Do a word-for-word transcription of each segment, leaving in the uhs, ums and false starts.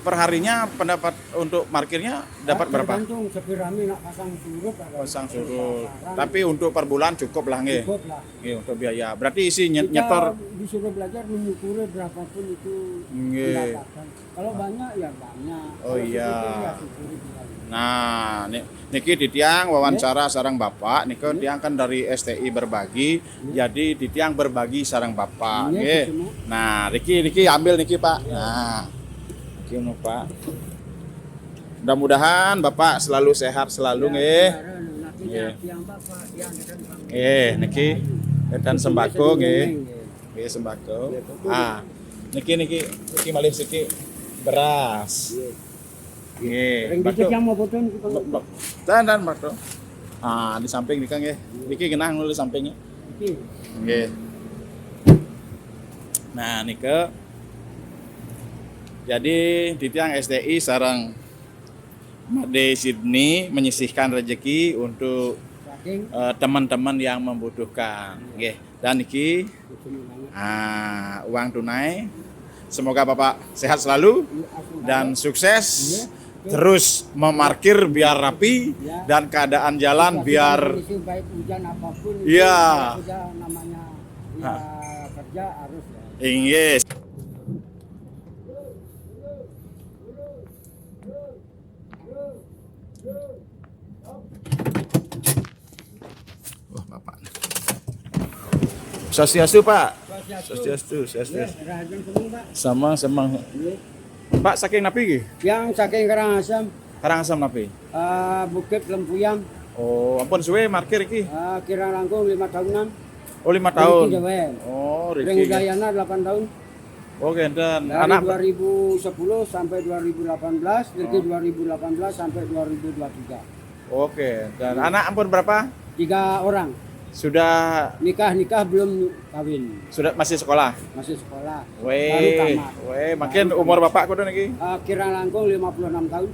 Perharinya pendapat untuk parkirnya dapat berapa? Tergantung, sepirami nak pasang surut, ada pasang surut. Tapi untuk per bulan cukup lah, nggih. Cukup lah. Nggih, untuk biaya. Berarti isi nyetor. Kita disuruh belajar menyukuri berapapun itu. Nggih. Pendapatan. Kalau banyak, ya banyak. Oh, iya. Kalau sedikit, ya syukuri kembali. Nah, ni-, niki titiang wawancara sareng Bapak, nika titiang kan dari S T I Berbagi. Jadi titiang berbagi sareng Bapak, nggih. Nah, niki, niki ambil niki, Pak. Nah. Niki, Pak. Mudah-mudahan Bapak selalu sehat selalu, nggih. Nggih. Nggih, niki. Enten sembako, nggih. Nggih, sembako. Ah, niki, niki, niki malih siki beras. Nggih. Ring dicek yang mau foto niki, Pak. Dan, dan, Pak. Ah, di samping nika, nggih. Niki genah nulis sampingnya. Nggih. Nah, nika. Jadi, titiang S T I sareng Made Sydney menyisihkan rezeki untuk, eh, teman-teman yang membutuhkan. Nggih. Dan niki, ah, uang tunai. Semoga Bapak sehat selalu dan sukses. Terus memarkir biar rapi dan keadaan jalan biar, baik hujan apapun itu, iya, namanya, ya, kerja harus, ya. Inggih. Wah, Bapak. Swastiastu, Pak. Swastiastu. Swastiastu, swastiastu. Nggih, rahayu semua, Pak. Sama, sama. Nggih. Pak, saking napi iki? Yang saking Karangasem. Karangasem napi? Eh, Bukit Lempuyang. Oh, ampun suwe parkir iki? Eh, kirang langkung lima tahunan. Oh, lima tahun. Riki suwe. Oh, Riki. Ring Udayana delapan tahun. Oke, dan dari anak dua ribu sepuluh sampai dua ribu delapan belas, Riki dua ribu delapan belas sampai dua ribu dua puluh tiga. Oke, dan anak ampun berapa? Tiga orang. Sudah nikah, nikah belum kawin. Sudah, masih sekolah? Masih sekolah. Weh, baru tamat. Weh, makin baru umur tamat. Bapak kudu niki? Eh, kirang langkung lima puluh enam tahun.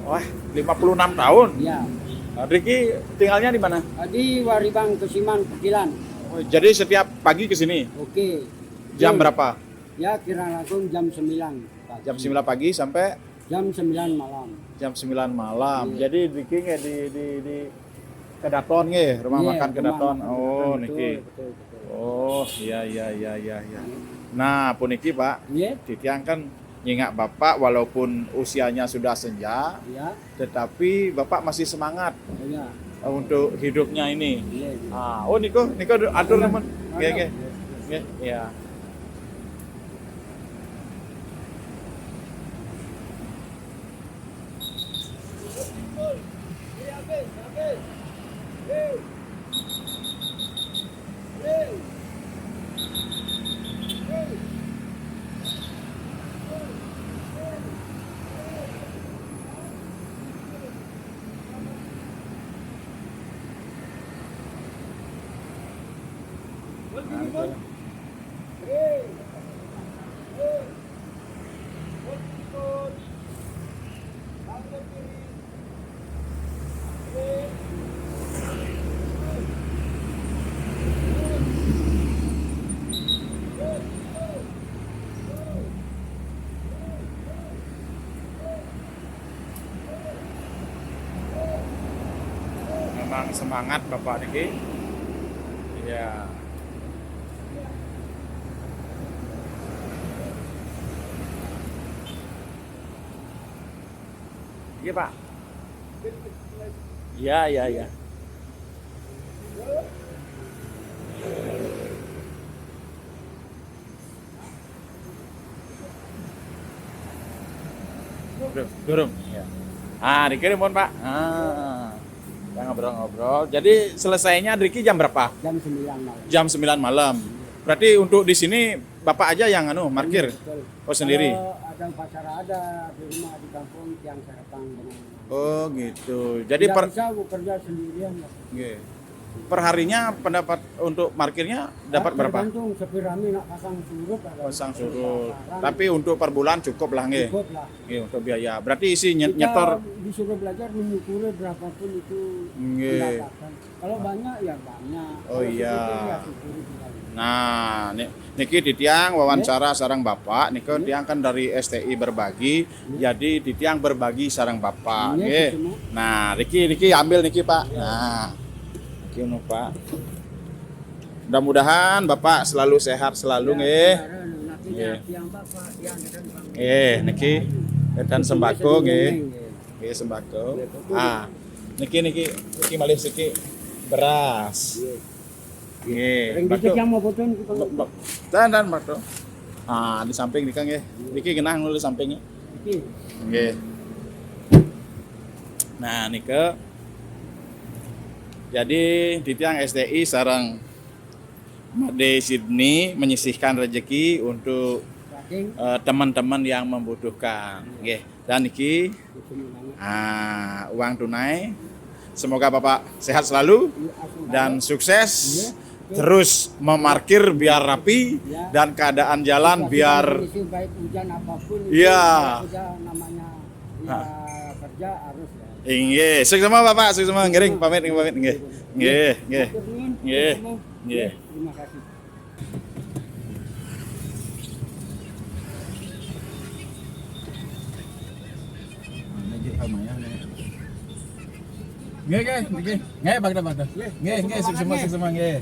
Wah, lima puluh enam tahun? Iya. Nah, Riki tinggalnya di mana? Eh, di Waribang, Kesiman, Pekilan. Oh, jadi setiap pagi ke sini? Oke. Jam berapa? Ya, kirang langkung jam sembilan pagi. Jam sembilan pagi sampai? Jam sembilan malam. Jam sembilan malam. Iya. Jadi Riki nggih di, di, di Kedaton nggih, rumah makan Kedaton. Iya, rumah makan Kedaton, betul, niki. Betul, betul. Oh, iya, iya, iya, iya, iya. Iya. Nah, puniki, Pak, titiang kan nyingak Bapak walaupun usianya sudah senja, iya, tetapi Bapak masih semangat, iya, untuk hidupnya ini. Iya, iya. Ah, oh, niku, niku atur, teman. Nggih, nggih. Nggih, iya. Memang semangat Bapak niki. Iya. Iya, Pak. Iya, iya, iya. Durung, durung. Ya. Ah, dikirim pun, Pak. Ah. Kita ngobrol-ngobrol. Jadi selesainya Riki jam berapa? Jam sembilan malam. Jam sembilan malam. Berarti untuk di sini Bapak aja yang anu, parkir? Betul. Oh, sendiri? Kalau ada upacara ada, di rumah, di kampung, tiang serepang dengan. Oh, gitu. Jadi nggak per- bisa Bu kerja sendirian, Mas. Nggih. Perharinya pendapat untuk parkirnya dapat berapa? Tergantung, sepirami nak pasang surut ada. Pasang surut. Tapi untuk per bulan cukup lah, nggih. Cukup lah. Nggih, untuk biaya. Berarti isi nye-, kita nyetor disuruh belajar menyukuri berapapun itu pendapatan. Nggih. Kalau banyak ya banyak. Oh, iya. Kalau sedikit ya syukuri kembali. Nah, ni-, niki titiang wawancara sareng Bapak, nika tiang kan dari S T I Berbagi, jadi titiang berbagi sareng Bapak, nggih. Nah, niki, niki ambil niki, Pak. Nah, niki unu, Pak. Mudah-mudahan Bapak selalu sehat selalu, nggih. Nggih. Nggih, niki wetan sembako, nggih. Nggih, sembako. Ah, niki, niki, niki malih siki beras. Nggih, Bapak. Yang mau foto niku, Pak. Ba-, ba-, dan, dan, Bapak. Ah, di samping nika nggih. Niki genah dulu di samping. Nggih. Nah, nika. Jadi, titiang S T I sareng Made Sydney menyisihkan rezeki untuk, eh, teman-teman yang membutuhkan. Nggih. Dan niki, ah, uang tunai. Semoga Bapak sehat selalu dan sukses terus memarkir biar rapi dan keadaan jalan biar, baik hujan apapun itu, iya, kalau sudah namanya, ya, kerja harus, ya. Inggih, sukses semua Bapak, sukses semua. Ngiring pamit, ngiring pamit, nggih. Nggih, nggih. Nggih. Terima kasih. Nggih, nggih, nggih. Nggih, nggih, nggih. Nggih, Pak, Pak. Nggih, nggih, sukses semua, sukses semua, nggih.